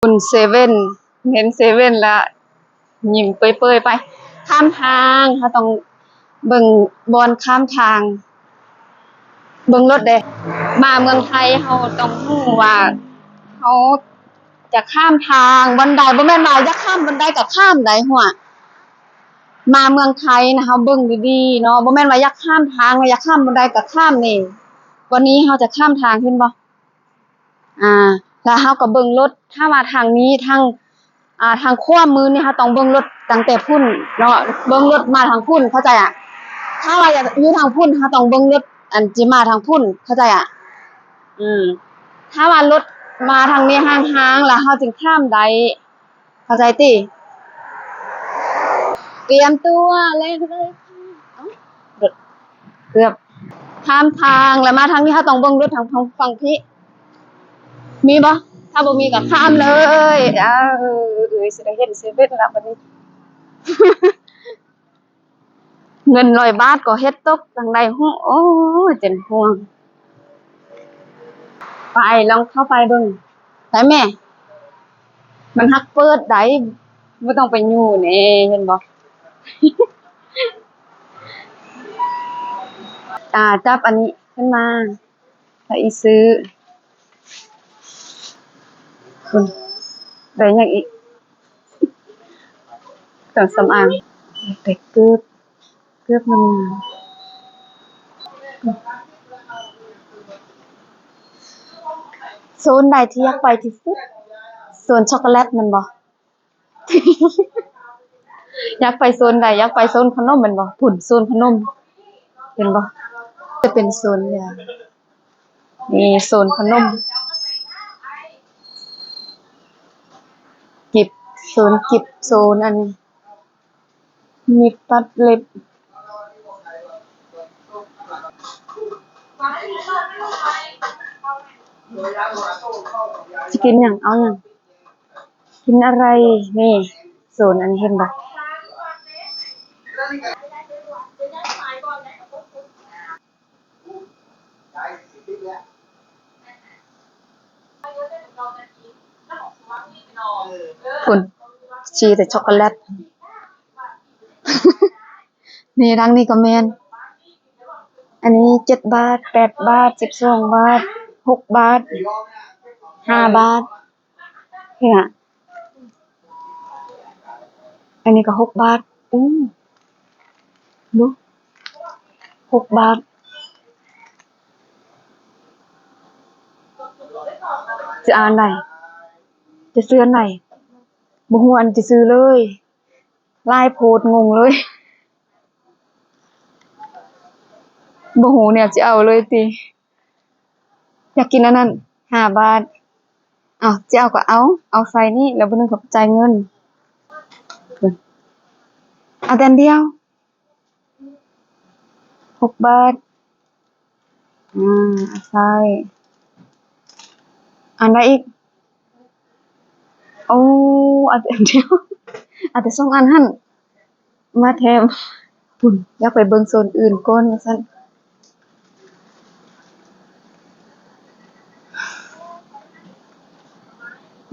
ເຫັນເຊເວັ່ນ ເຫັນເຊເວັ່ນລະຍິ້ມເປີຍໆໄປ. ຂ້າມທາງ ເຮົາຕ້ອງເບິ່ງບ່ອນຂ້າມທາງ ເບິ່ງລົດເດ້. ມາເມືອງໄທເຮົາຕ້ອງຮູ້ວ່າເຮົາຈະຂ້າມທາງບ່ອນໃດ, ບໍ່ແມ່ນວ່າຢາກຂ້າມບ່ອນໃດກໍຂ້າມໄດ້ຫົວ. ມາເມືອງໄທນະ ເຮົາເບິ່ງດີໆເນາະ, ບໍ່ແມ່ນວ່າຢາກຂ້າມທາງ ຢາກຂ້າມບ່ອນໃດກໍຂ້າມນີ້. ວັນນີ້ເຮົາຈະຂ້າມທາງ ເຫັນບໍ່? ອ່າ ແລ້ວເຮົາກໍເບິ່ງລົດ ຖ້າວ່າທາງນີ້ ທາງ ອ່າ ທາງຂວາມືນີ້ ເຮົາຕ້ອງເບິ່ງລົດຕັ້ງແຕ່ພຸ້ນເນາະ, ເບິ່ງລົດມາທາງພຸ້ນ ເຂົ້າໃຈອະ? ຖ້າວ່າຢາກຢູ່ທາງພຸ້ນ ເຮົາຕ້ອງເບິ່ງລົດອັນຊິມາທາງພຸ້ນ ເຂົ້າໃຈອະ? ອືມ ຖ້າວ່າລົດມາທາງນີ້ຫ່າງໆ ແລ້ວເຮົາຈຶ່ງຂ້າມໄດ້. ເຂົ້າໃຈຕິ? ຕຽມຕົວແລ່ນເລີຍ. ເອົ້າ ລົດເກືອບຂ້າມທາງ ແລ້ວມາທາງນີ້ ເຮົາຕ້ອງເບິ່ງລົດທາງ ທາງຝັ່ງພີ້ ມີບໍ່? ຖ້າບໍ່ມີກໍຂ້າມເລີຍ. ເອີ ຊິໄດ້ເຫັນເຊເວັ່ນລະບັດນີ້. ເງິນຮ້ອຍບາດກໍເຮັດຕົກຈັ່ງໃດຮູ້. ໂອ້ຍ ເປັນຫ່ວງ. ໄປ ລອງເຂົ້າໄປເບິ່ງ. ໄປແມ່. ມັນຮັກເປີດໃດ໋. ບໍ່ຕ້ອງໄປຍູ້ແນ່ ເຫັນບໍ່? ອ່າ ຈັບອັນນີ້ຂຶ້ນມາ. ແລ້ວອີກຊື້ ໄດ້ຫຍັງອີກ? ເຄື່ອງສຳອາງ ໄດ້ເກີບ ເກີບງາມໆ. ໂຊນໃດທີ່ຢາກໄປທີ່ສຸດ? ໂຊນຊັອກໂກແລັດແມ່ນບໍ່? ຢາກໄປໂຊນໃດ? ຢາກໄປໂຊນຂະໜົມແມ່ນບໍ່? ພຸ້ນ ໂຊນຂະໜົມ ເຫັນບໍ່? ຈະເປັນໂຊນຢາ ນີ້ໂຊນຂະໜົມ ກິບ ໂຊນກິບ ໂຊນອັນນີ້ ມີດຕັດເລັບ. ຊິກິນຫຍັງ? ເອົາຫຍັງ? ກິນອະໄລ? ນີ້ ໂຊນອັນນີ້ເຫັນບໍ່? ພຸ້ນ ຊີ້ແຕ່ຊັອກໂກແລັດ. ນີ້ ທາງນີ້ກໍແມ່ນ ອັນນີ້ເຈັດບາດ ແປດບາດ ສິບສອງບາດ ຫົກບາດ ຫ້າບາດ. ເຫັນຫະ? ອັນນີ້ກໍຫົກບາດ. ອູ້ ດູ ຫົກບາດ. ຈະເອົາອັນໃດ? ຈະຊື້ອັນໃດ? ບໍ່ຮູ້ອັນຈະຊື້ເລີຍ. ຫຼາຍໂພດ ງົງເລີຍ. ບໍ່ຮູ້ແນວຊິເອົາເລີຍຕິ. ຢາກກິນອັນນັ້ນ ຫ້າບາດ. ເອົ້າ ຊິເອົາກໍເອົາ ເອົາໃສ່ນີ້ ແລ້ວບາດໜຶ່ງກໍຈ່າຍເງິນ. ເອົາແຕ່ອັນດຽວ ຫົກບາດ. ອືມ ໃສ່ ອັນໃດອີກ? ໂອ້ ເອົາແຕ່ອັນດຽວ ເອົາແຕ່ສອງອັນຫັ້ນ ມາແຖມ. ພຸ້ນ ຢາກໄປເບິ່ງໂຊນອື່ນກ່ອນວ່າຊັ້ນ.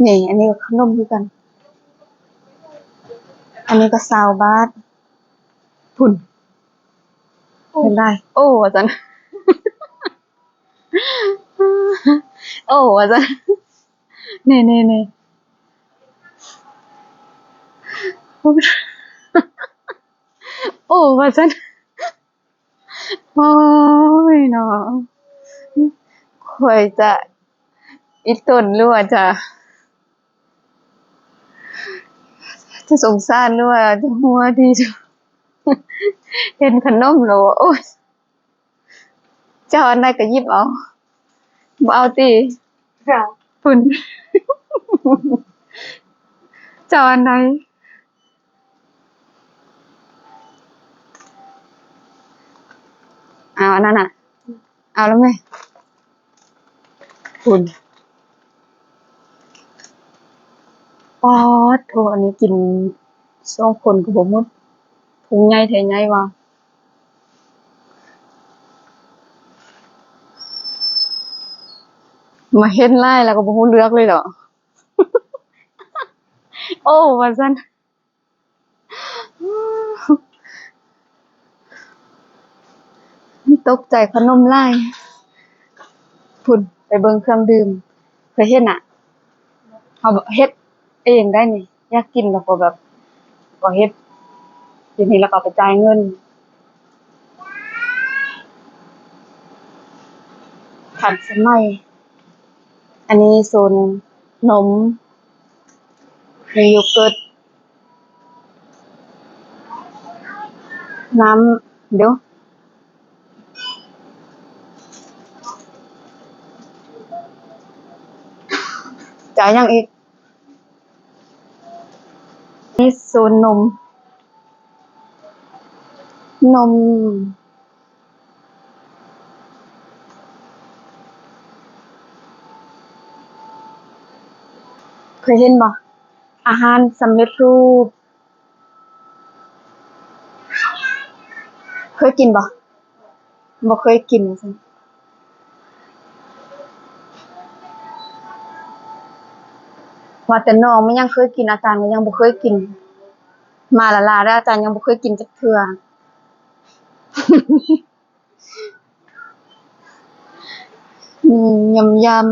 ນີ້ ອັນນີ້ກໍຂະໜົມຄືກັນ. ອັນນີ້ກໍຊາວບາດ. ພຸ້ນ ເຫັນໄດ້ ໂອ້ ວ່າຊັ້ນ. ໂອ້ ວ່າຊັ້ນ. ນີ້ໆໆ ໂອ້ ວ່າຊັ້ນ. ໂອ້ຍເນາະ ຂ້ອຍຈະອີ່ຕົນ ຫຼືວ່າຈະ ຈະສົງສານ ຫຼືວ່າຈະຫົວດີ? ເຫັນຂະໜົມແລ້ວ ໂອ້ຍ ເຈົ້າອັນໃດກໍຫຍິບເອົາ ບໍ່ເອົາຕິ? ພຸ້ນ ເຈົ້າອັນໃດ? ເອົາອັນນັ້ນນະ ເອົາແລ້ວແມ. ພຸ້ນ ປາດໂທ້ ອັນນີ້ກິນສອງຄົນກໍບໍ່ໝົດ ພຸງໃຫຍ່ແທ້ໃຫຍ່ວ່າ. ມາເຫັນຫຼາຍແລ້ວກໍບໍ່ຮູ້ເລືອກເລີຍເນາະ. ໂອ້ ວ່າຊັ້ນ. ຕົກໃຈຂະໜົມຫຼາຍ. ພຸ້ນ ໄປເບິ່ງເຄື່ອງດື່ມ. ເຄີຍເຫັນນະ? ເຮົາເຮັດເອງໄດ້ນີ້. ຢາກກິນແລ້ວກໍແບບ ກໍເຮັດ ທີນີ້ແລ້ວກໍໄປຈ່າຍເງິນ. ທັນສະໄໝ. ອັນນີ້ໂຊນນົມ ມີໂຢເກີດ. ນ້ຳ ດຽວ ຈ່າຍຫຍັງອີກ? ມີໂຊນນົມ ນົມ. ເຄີຍເຫັນບໍ່? ອາຫານສຳເລັດຮູບ. ເຄີຍກິນບໍ່? ບໍ່ເຄີຍກິນວ່າຊັ້ນ. ວ່າແຕ່ນ້ອງມັນຍັງເຄີຍກິນ, ອາຈານກໍຍັງບໍ່ເຄີຍກິນ. ມາລະລາວແລ້ວ ອາຈານຍັງບໍ່ເຄີຍກິນຈັກເທື່ອ. ອືມ ຍຳ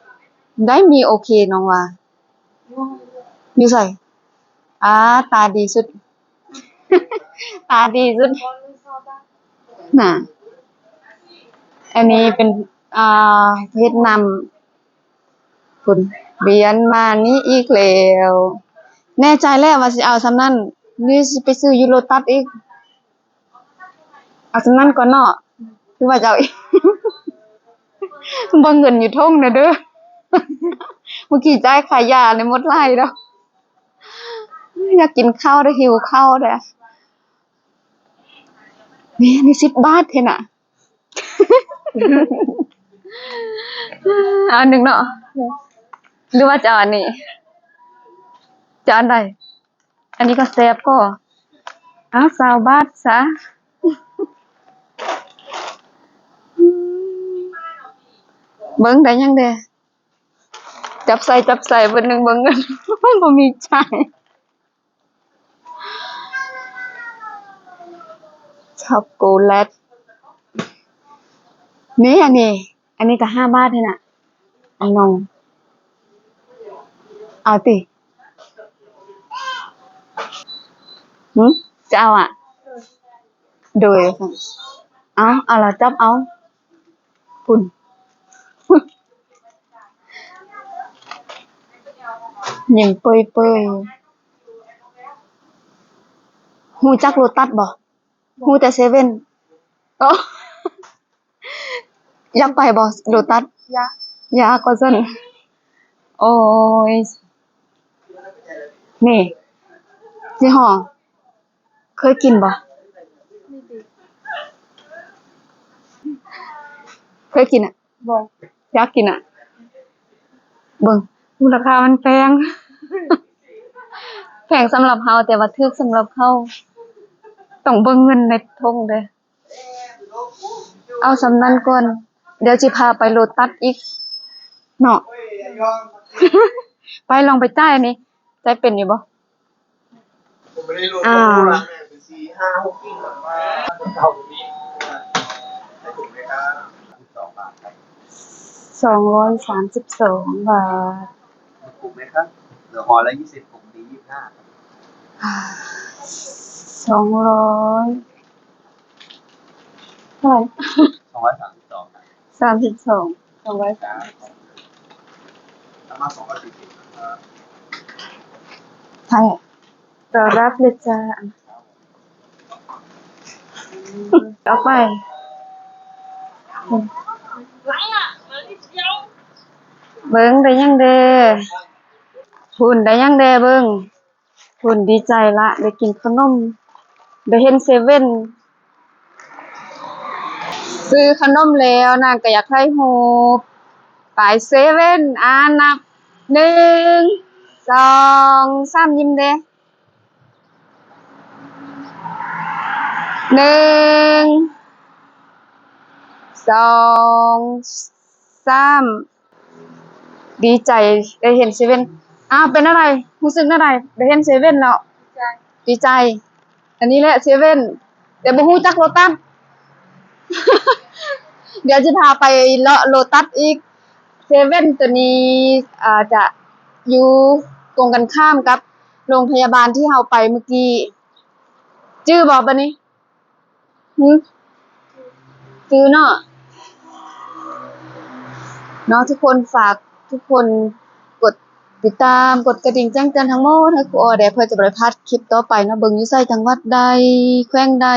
ໆ ໄດ້ມີໂອເຄ ນ້ອງວ່າ. ຢູ່ໃສ? ອາ ຕາດີສຸດ ຕາດີສຸດນະ. ອັນນີ້ເປັນ ອ່າ ເຮັດນ້ຳ ພຸ້ນ ວຽນມານີ້ອີກແລ້ວ. ແນ່ໃຈແລ້ວວ່າຊິເອົາສ່ຳນັ້ນ ຫຼືຊິໄປຊື້ຢູ່ໂລຕັສອີກ? ເອົາສ່ຳນັ້ນກ່ອນເນາະ ຫຼືວ່າຈະເອົາອີກ? ເບິ່ງເງິນຢູ່ຖົງແດ່ເດີ. ມື້ກີ້ຈ່າຍຄ່າຢານີ້ໝົດຫຼາຍດອກ. ຢາກກິນເຂົ້າເດີ ຫິວເຂົ້າເດີ. ນີ້ ອັນນີ້ສິບບາດເຫັນນະ. ເອົາອັນໜຶ່ງເນາະ ຫຼືວ່າຈະເອົາອັນນີ້? ຈະເອົາອັນໃດ? ອັນນີ້ກໍແຊບກໍ ເອົາ ຊາວບາດຊະ. ເບິ່ງໄດ້ຫຍັງແດ່? ຈັບໃສ່ ຈັບໃສ່ ເບິດໜຶ່ງເບິ່ງເງິນ ບໍ່ມີຈ່າຍ. ຊັອກໂກແລັດ ນີ້ ອັນນີ້ ອັນນີ້ກໍຫ້າບາດນີ້ນະ. ອັນນ້ອງ ເອົາຕິ? ຫື? ຈະເອົາອະ? ໂດຍ ເອົາ ເອົາລະຈັບເອົາ. ພຸ້ນ ຍິ້ມເປີຍໆ. ຮູ້ຈັກໂລຕັສບໍ່? ຮູ້ແຕ່ເຊເວັ່ນ. ໂອ້ ຢາກໄປບໍ່ໂລຕັສ? ຢາກ ຢາກວ່າຊັ້ນ. ໂອ້ຍ ນີ້ ຍີ່ຫໍ້ ເຄີຍກິນບໍ່? ເຄີຍກິນອະ? ບໍ່. ຢາກກິນອະ? ເບິ່ງ ມູນລະຄ່າມັນແພງ ແພງສຳລັບເຮົາ ແຕ່ວ່າຖືກສຳລັບເຂົາ. ຕ້ອງເບິ່ງເງິນໃນຖົງເດີ້. ເອົາສ່ຳນັ້ນກ່ອນ ດຽວຊິພາໄປໂລຕັສອີກເນາະ. ໄປ ລອງໄປຈ່າຍອັນນີ້ ຈ່າຍເປັນຢູ່ບໍ່? ອ່າ ສອງຮ້ອຍສາມສິບສອງບາດ. ສອງຮ້ອຍ ເທົ່າໃດ? ສອງຮ້ອຍສາມສິບສອງ ສາມສິບສອງ ສອງຮ້ອຍສາມສິບສອງ. ໄທ ຕ້ອນຮັບເລີຍຈ້າ. ອອກໄປ ເບິ່ງໄດ້ຫຍັງແດ່? ພຸ້ນ ໄດ້ຫຍັງແດ່? ເບິ່ງ ພຸ້ນ ດີໃຈລະ ໄດ້ກິນຂະໜົມ ໄດ້ເຫັນເຊເວັ່ນ. ຊື້ຂະໜົມແລ້ວ ນາງກໍຢາກຖ່າຍຮູບ. ໄປເຊເວັ່ນ ອາ ນັບ ໜຶ່ງ ສອງ ສາມ ຍິ້ມແດ່. ໜຶ່ງ ສອງ ສາມ. ດີໃຈໄດ້ເຫັນເຊເວັ່ນ. ອ້າວ ເປັນແນວໃດ? ຮູ້ສຶກແນວໃດ? ໄດ້ເຫັນເຊເວັ່ນແລ້ວ? ດີໃຈ. ອັນນີ້ແຫຼະເຊເວັ່ນ ແຕ່ບໍ່ຮູ້ຈັກໂລຕັສ. ດຽວຊິພາໄປເລາະໂລຕັສອີກ. ເຊເວັ່ນໂຕນີ້ ອາ ຈະຢູ່ກົງກັນຂ້າມກັບໂຮງພະຍາບານທີ່ເຮົາໄປມື້ກີ້. ຈື່ບໍ່ບາດນີ້? ຫື? ຈື່ເນາະ ເນາະ ທຸກຄົນ. ຝາກທຸກຄົນກົດຕິດຕາມ ກົດກະດິ່ງແຈ້ງເຕືອນທັງໝົດໃຫ້ຄູອໍແດ່ ເພື່ອຈະບໍ່ໄດ້ພາດຄລິບຕໍ່ໄປເນາະ. ເບິ່ງຢູ່ໃສ ຈັງຫວັດໃດ ແຂວງໃດ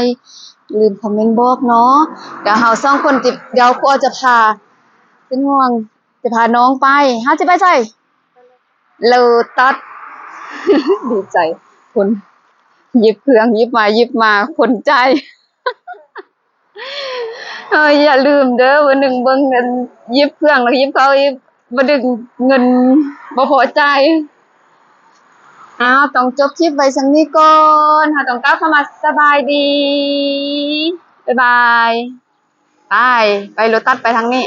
ຢ່າລືມຄອມເມັນບອກເນາະ. ດຽວເຮົາສອງຄົນ ດຽວຄູອໍຈະພາ ເປັນຫ່ວງ ຈະພານ້ອງໄປ. ເຮົາຈະໄປໃສ? ໂລຕັສ. ດີໃຈ ຄົນ ຢິບເຄື່ອງ ຢິບມາ ຢິບມາ ຄົນຈ່າຍ. ເອີ ຢ່າລືມເດີ ບາດໜຶ່ງເບິ່ງເງິນ ຢິບເຄື່ອງ ແລ້ວກໍຢິບເຂົ້າອີກ ບາດໜຶ່ງເງິນບໍ່ພໍຈ່າຍ. ອ້າວ ຕ້ອງຈົບຄລິບໄວ້ສ່ຳນີ້ກ່ອນ. ເຮົາຕ້ອງກ່າວຄຳວ່າສະບາຍດີ ບາຍບາຍ. ໄປ ໄປໂລຕັສ ໄປທາງນີ້.